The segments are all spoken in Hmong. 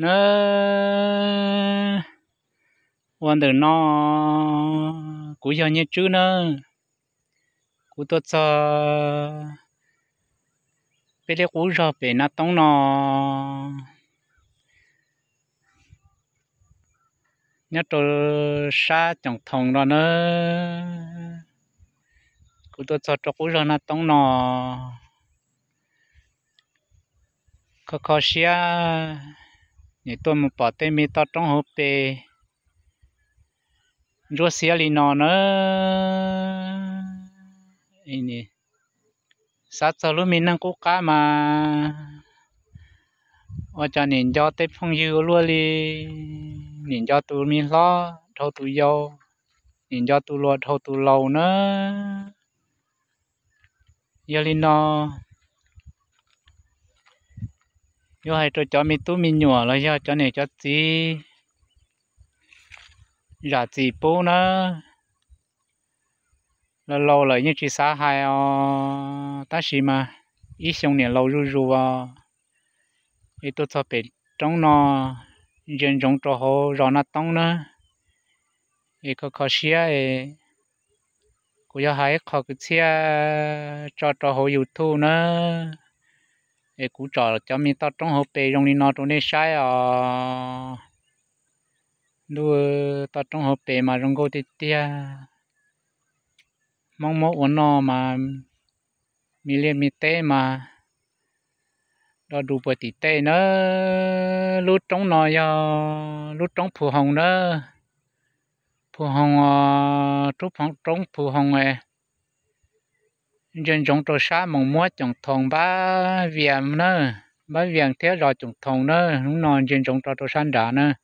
nawb. Ua ntawm no, kuv yog Nyiaj Tswb nawb. Kuv tuaj txog peb li qub zog pem Naj Toob no, nyob rau sab Coom Thoos no nawb. Kuv tuaj txog rau qub zog Naj Toob no, kho kho siab, nim tuaj mus pom tej me toj roob hauv pes ntsuab xiab li no nawb. Xav txog lub me neej qub qab mas ua cas nim nco tej phooj ywg ua luaj li, nim nco tus me hlob dhau tus yau, nim nco tus luas dhau tus laus nawb. Yog li no, yuav hais rau cov me tub me nyuam los yog cov niam cov txiv zam txim pub nawb. Laus laus lawm yeej tsis xav hais os, tab sis mas ib xyoo niam laus zuj zus os. Es tuaj txog pem roob no, ntsia ntsoov rau hauv zos Naj Toob nawb, es kho kho siab es kuv yuav hais ib qho kwv txhiaj tso rau hauv YouTube nawb. Es kuv tsom cov me toj roob hauv pes zoo li no rau nej saib os. Ntuj, toj roob hauv pes mas zoo nkauj tiag tiag. Hmoob muab ua noj mas me liaj me teb mas do du puag tim tej nawb. Lub roob no yog lub roob Phu Hoos nawb. Phu Hoos, roob Phu Hoos, ntsia ntsoov rau sab Moos Muab Coom Thoos Npab Vias nawb, Npab Vias thiab zos Coom Thoos nawb. Hnub no ntsia ntsoov rau rau sab nrad nawb.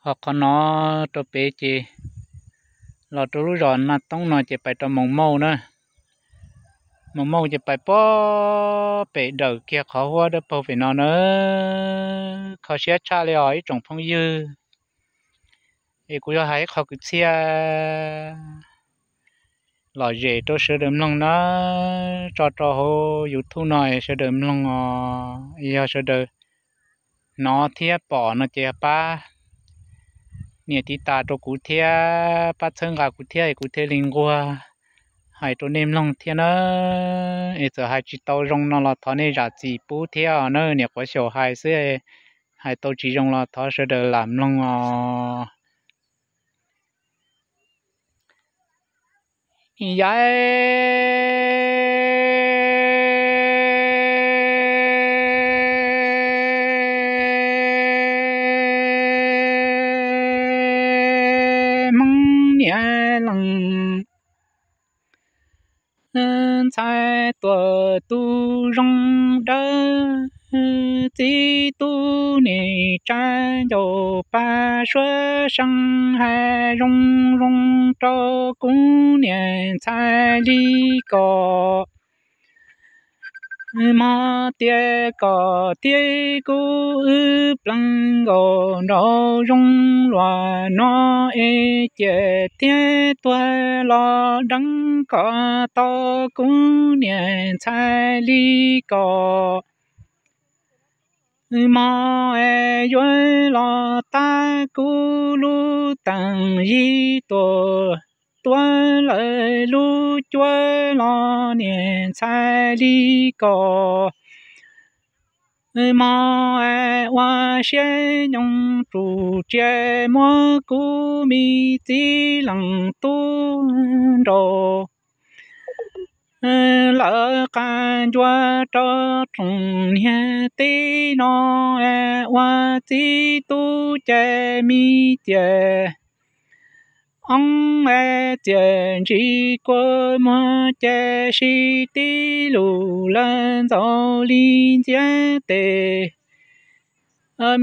Ho qhov no rau pem ces los rau lub zos Naj Toob no ces pais rau Moos Mauj na. Moos Mauj ces pais puag pem dawm kiag qhov huab dawb paug pem no na. Kho siab tshaj li os ib tsoom phooj ywg. Es kuv yuav hais ib qho kwv txhiaj lom zem rau sawv daws mloog na, tso rau hauv YouTube no sawv daws mloog os. Yog sawv daws hnov thiab pom no ces pab nias tiv tas rau kuv thiab pab txhawb nqa kuv thiab es kuv thiaj li nquag hais rau nej mloog thiab na. Es txawm hais tsis tau zoo no los thov nej zam txim pub thiab os na. Niam quav xyaum hais xwb, hais tau tsis zoo los thov sawv daws lam mloog os. Yai Hmoob niam leej, ntxhais tuaj tu zoo dawb, txiv tub niam tsa ncaus pab suab seej hais zoo zoo rau kuv niam ntxhais li kom mog tias kom thiab kuv wb pleev nkaus nraum zoov luag no es ciam thiab tuag los deev kom tau kuv niam ntxhais li kom mog es yuav los tab kuv lub teem yig tuaj tuav lawv lub cuab los niam ntxhais li kom mog es ua siab nyoog tsuj tsiaj muab kuv me txiv leej tub nraug lawv qab ncua rau rooj niag teb no es ua txiv tub ces me ciam oob es txiam ntsis kua muag ces sib tib lus lawv ntxaus li ntxiab tes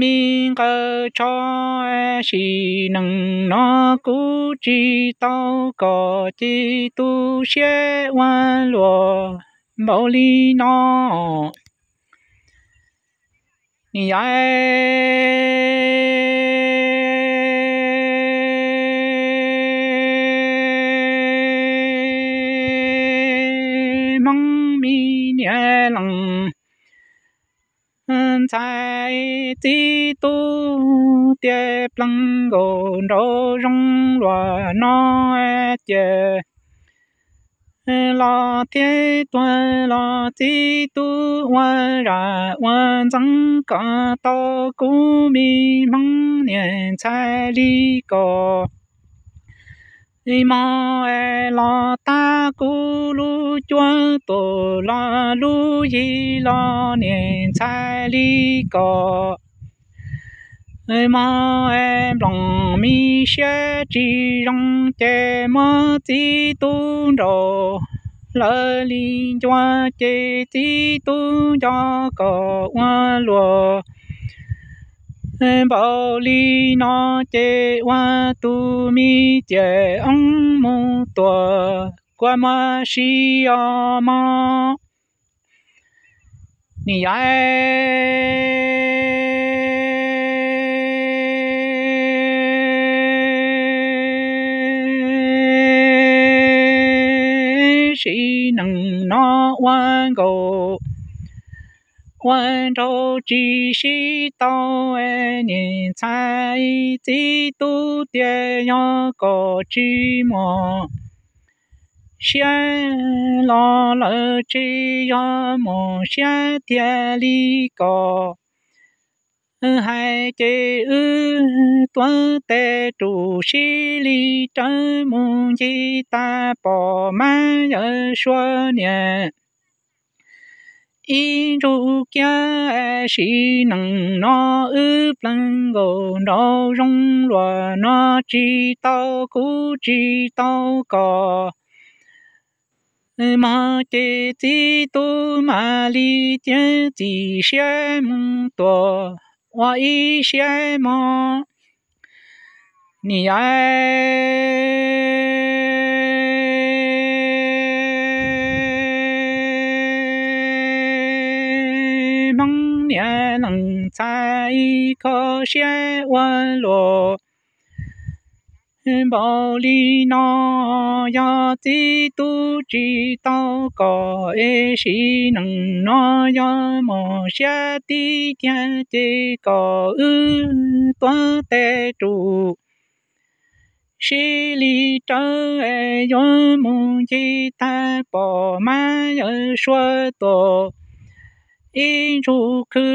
me nqawd tsho sim neej no kuv tsis tau kom ces tu siab ua luaj npaum li no. Ni yai Hmoob me niam leej, ntxhais txiv tub tiaj plees nkaus nraum zoov luas no ces los thiab tuag los txiv tub ua zam ua ntxeev kom tau kuv me hmoob niam ntxhais li ko. Mog los tab kuv lub cuab tus los lub yig los niam ntxhais li ko. Mog nploos me siab tsis zoo ces muab txiv tub nraus lawv li ncua ces txiv tub nco kom ua luaj npaum li no ces ua tus me ciam oob mus tuam kua muag si os mog. Nim yog sim neej no ua nkaus ua nraug tsis sib tau, niam ntxhais txiv tub tias yog kom tsis muaj siab los lawm tsis yog muaj siab tiag li ko. Hais ces wb tuav tes rus sib li rawv mus ncig tag pom mab yawm suav niam ib ntsuj kiab. Sim neej no wb plees nkaus nraum zoov luas no tsis tau kuv tsis tau koj. Mog ces txiv tub mam li cia txim siab mus tuam ua ib siab mog. Nim yog hmoob niam leej ntxhais kho siab ua luaj npaum li no. Yog txiv tub tsis tau koj es sim neej no yog muaj siab tib tiag ces kom wb tuav tes rus sib li rawv yuav mus ncig tag pom mab yawm suav tuam ib ntsuj khw.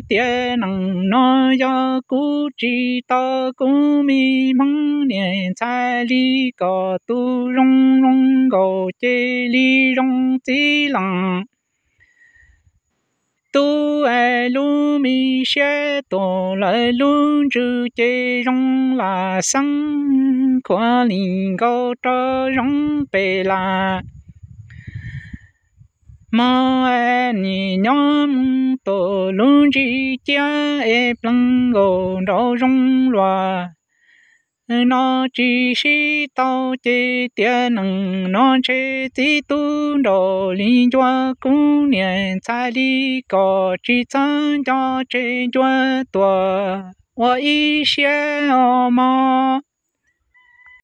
Tiam neej no yog kuv tsis tau kuv me hmoob niam ntxhais li kom tus zoo zoo nkaus ces li zoo txiv leej tub lub me siab tuam lawv lub ntsws ces zoo lam xeeb khuav li nkaus rau zoo pem lawm. Mog nim nyob mus tuam lub ntsig ciab es plees nkaus nraum zoov luas no tsis sib tau ces tiam neej no ntshe txiv tub nraus li ncua kuv niam ntxhais li kom tsis txhob nco tseg ncua tuam ua ib siab os mog.